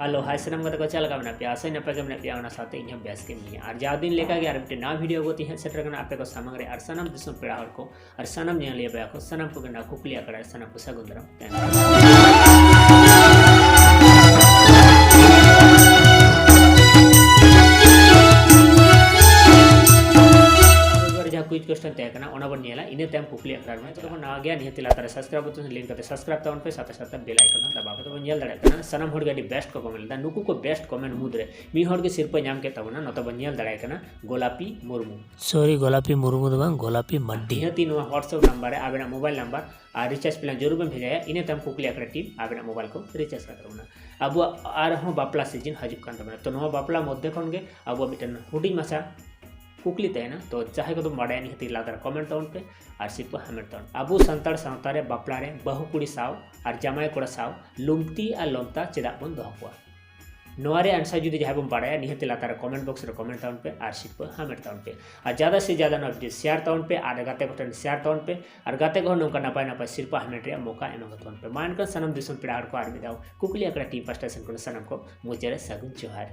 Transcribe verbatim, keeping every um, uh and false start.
Hello, hi ᱥᱟᱱᱟᱢ ᱜᱟᱛᱮ ᱠᱚ, ᱪᱮᱫ ᱞᱮᱠᱟ ᱢᱮᱱᱟᱜ ᱯᱮᱭᱟ? ᱟᱥᱟᱭ ᱱᱟᱯᱟᱭ ᱜᱮ ᱢᱮᱱᱟᱜ ᱯᱮᱭᱟ, ᱚᱱᱟ ᱥᱟᱶᱛᱮ ᱤᱧ ᱦᱚᱸ ᱵᱮᱥ ᱜᱮ ᱢᱤᱱᱟᱹᱧᱟ᱾ ᱟᱨ ᱡᱟᱣ ᱫᱤᱱ ᱞᱮᱠᱟ ᱜᱮ ᱟᱨ ᱢᱤᱫᱴᱮᱱ ᱱᱟᱣᱟ video ᱟᱹᱜᱩ ᱛᱮ ᱦᱟᱸᱜ ᱥᱮᱴᱮᱨ ᱠᱟᱱᱟ ᱟᱯᱮ ᱠᱚ ᱥᱟᱢᱟᱝ ᱨᱮ᱾ ᱟᱨ ᱥᱟᱱᱟᱢ ᱫᱤᱥᱚᱢ ᱯᱮᱲᱟ ᱦᱚᱲ ᱠᱚ ᱟᱨ ᱥᱟᱱᱟᱢ ᱧᱮᱞᱤᱭᱟᱹ ᱵᱚᱭᱦᱟ ᱠᱚ ᱥᱟᱱᱟᱢ ᱠᱚᱜᱮ ᱱᱟᱣᱟ ᱠᱩᱠᱞᱤ ᱟᱠᱷᱲᱟ ᱨᱮ ᱥᱟᱱᱟᱢ ᱠᱚ ᱥᱟᱹᱜᱩᱱ ᱫᱟᱨᱟᱢ᱾ ᱡᱟᱦᱟᱸ quiz question ᱛᱟᱦᱮᱸ ᱠᱟᱱᱟ, ᱚᱱᱟ ᱵᱚᱱ ᱧᱮᱞᱟ, ᱤᱱᱟᱹ ᱛᱟᱭᱚᱢ ᱠᱩᱠᱞᱤ ᱟᱠᱷᱲᱟ ᱨᱮ᱾ ᱡᱚᱛᱚ ᱠᱷᱚᱱ ᱱᱟᱣᱟ ᱜᱮᱭᱟ, ᱱᱤᱦᱟᱹᱛ ᱞᱟᱛᱟᱨ ᱨᱮ subscribe button link ᱠᱟᱛᱮ subscribe ᱛᱟᱵᱚᱱ ᱯᱮ, ᱥᱟᱶᱛᱮ ᱥᱟᱶᱛᱮ bell icon ᱦᱚᱸ ᱫᱟᱵᱟᱣ ᱠᱟᱛᱮ ᱵᱚᱱ ᱧᱮᱞ ᱫᱟᱲᱮᱭᱟᱜ ᱠᱟᱱᱟ᱾ ᱥᱟᱱᱟᱢ ᱦᱚᱲ ᱜᱮ ᱟᱹᱰᱤ best ᱠᱚ comment ᱞᱮᱫᱟ᱾ ᱱᱩᱠᱩ ᱠᱚ best comment ᱢᱩᱫᱽᱨᱮ ᱢᱤᱫ ᱦᱚᱲ ᱜᱮ ᱥᱤᱨᱯᱟᱹ ᱧᱟᱢ ᱠᱮᱫ ᱛᱟᱵᱚᱱᱟ, ᱱᱚᱛᱮ ᱵᱚᱱ ᱧᱮᱞ ᱫᱟᱲᱮᱭᱟᱭ ᱠᱟᱱᱟ ᱜᱳᱞᱟᱯᱤ ᱢᱩᱨᱢᱩ᱾ Sorry, ᱜᱳᱞᱟᱯᱤ ᱢᱩᱨᱢᱩ ᱫᱚ ᱵᱟᱝ, ᱜᱳᱞᱟᱯᱤ ᱢᱟᱨᱰᱤ᱾ ᱱᱤᱦᱟᱹᱛᱤ ᱱᱚᱣᱟ WhatsApp number ᱨᱮ ᱟᱵᱮᱱᱟᱜ mobile number ᱟᱨ recharge plan ᱡᱟᱹᱨᱩᱲ ᱵᱮᱱ ᱵᱷᱮᱡᱟᱭᱟ, ᱤᱱᱟᱹ ᱛᱟᱭᱚᱢ ᱠᱩᱠᱞᱤ ᱟᱠᱷᱲᱟ team ᱟᱵᱮᱱᱟᱜ mobile ᱠᱚ recharge ᱠᱟᱜ ᱛᱟᱵᱚᱱᱟ᱾ ᱟᱵᱚᱣᱟᱜ ᱟᱨᱦᱚᱸ ᱵᱟᱯᱞᱟ season ᱦᱤᱡᱩᱜ ᱠᱟᱱ ᱛᱟᱵᱚᱱᱟ, ᱛᱚ ᱱᱚᱣᱟ ᱵᱟᱯᱞᱟ ᱢᱚᱫᱽᱫᱷᱮ ᱠᱷᱚᱱ ᱜᱮ ᱟᱵᱚᱣᱟᱜ ᱢᱤᱫᱴᱮᱱ ᱦᱩᱰᱤᱧ ᱢᱟᱪᱷᱟ ᱠᱩᱠᱞᱤ ᱛᱟᱦᱮᱱᱟ᱾ ᱛᱚ ᱡᱟᱦᱟᱸᱭ ᱠᱚᱫᱚ ᱵᱟᱰᱟᱭᱟ, ᱱᱤᱦᱟᱹᱛ ᱞᱟᱛᱟᱨ comment ᱛᱟᱵᱚᱱ ᱯᱮ ᱟᱨ ᱥᱤᱨᱯᱟᱹ ᱦᱟᱢᱮᱴ ᱛᱟᱵᱚᱱ᱾ ᱟᱵᱚ ᱥᱟᱱᱛᱟᱲ ᱥᱟᱶᱛᱟ ᱨᱮ ᱵᱟᱯᱞᱟ ᱨᱮ ᱵᱟᱹᱦᱩ ᱠᱩᱲᱤ ᱥᱟᱶ ᱟᱨ ᱡᱟᱢᱟᱭ ᱠᱚᱲᱟ ᱥᱟᱶ ᱞᱩᱢᱛᱤ ᱟᱨ ᱞᱚᱢᱛᱟ ᱪᱮᱫᱟᱜ ᱵᱚᱱ ᱫᱚᱦᱚ ᱠᱚᱣᱟ? ᱱᱚᱣᱟ ᱨᱮᱭᱟᱜ answer ᱡᱩᱫᱤ ᱡᱟᱦᱟᱸᱭ ᱵᱚᱱ ᱵᱟᱰᱟᱭᱟ, ᱱᱤᱦᱟᱹᱛ ᱞᱟᱛᱟᱨ ᱨᱮ comment box ᱨᱮ comment ᱛᱟᱵᱚᱱ ᱯᱮ ᱟᱨ ᱥᱤᱨᱯᱟᱹ ᱦᱟᱢᱮᱴ ᱛᱟᱵᱚᱱ ᱯᱮ᱾ ᱟᱨ ᱡᱟᱫᱟ ᱥᱮ ᱡᱟᱫᱟ ᱱᱚᱣᱟ video share ᱛᱟᱵᱚᱱ ᱯᱮ ᱟᱨ ᱜᱟᱛᱮ ᱠᱚᱴᱷᱮᱱ share ᱛᱟᱵᱚᱱ ᱯᱮ᱾ ᱟᱨ ᱜᱟᱛᱮ ᱠᱚᱦᱚᱸ ᱱᱚᱝᱠᱟ ᱱᱟᱯᱟᱭ ᱱᱟᱯᱟᱭ ᱥᱤᱨᱯᱟᱹ ᱦᱟᱢᱮᱴ ᱨᱮᱭᱟᱜ ᱢᱚᱠᱟ ᱮᱢᱟ ᱠᱚ ᱛᱟᱵᱚᱱ ᱯᱮ᱾ ᱢᱟ ᱮᱱᱠᱷᱟᱱ ᱥᱟᱱᱟᱢ ᱫᱤᱥᱚᱢ ᱯᱮᱲᱟ ᱦᱚᱲ ᱠᱚ ᱟᱨ ᱢᱤᱫ ᱫᱷᱟᱣ ᱠᱩᱠᱞᱤ ᱟᱠᱷᱲᱟ team ᱯᱟᱦᱴᱟ ᱥᱮᱱ ᱠᱷᱚᱱ ᱥᱟᱱᱟᱢ ᱠᱚ ᱢᱩᱪᱟᱹᱫ ᱨᱮ ᱥᱟᱹᱜᱩᱱ ᱡᱚᱦᱟᱨ᱾